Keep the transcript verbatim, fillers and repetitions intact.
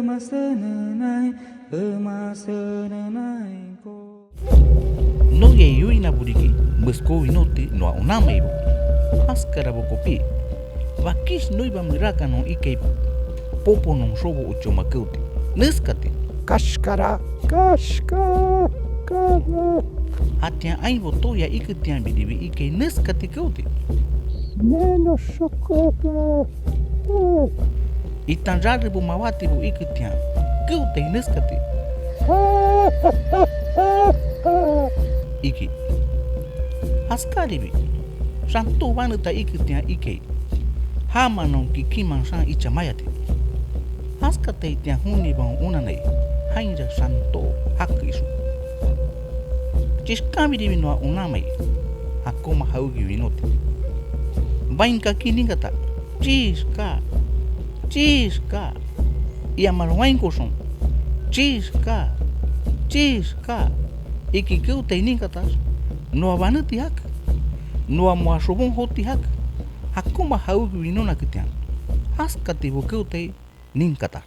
Ema senenai, ema senenainko. Noyai yoinabo riki, meskó winóti noa onanmaibo. Jaskarabo kopí, bakish noiba merákanon ikai poponon xobo ochóma keoti, neskati: Kashkara, kashka, kara. Jatian ainbo toya iketianbiribi ikai neskati keoti: Neno xokoka. Itan rarebo mawátibo iketian, keotai neskati: Iki. Jaskáribi, xantó baneta iketian ikai, jamanon kikinman xan icha mayati. Jaskataitian jonibaon onanai, jainra xantó jake ixon. Chishkanbiribi noa onanmai, jakonma jawéki winóti. Bain kakin ninkata: Chiishka, chiishka. Iamaran wainkoxon: Chiishka, chiishka, iki keotai ninkatax, noa banéti jake, noa moa xobon joti jake, jakonma jawéki winonaketian, jaskatibo keotai ninkatax.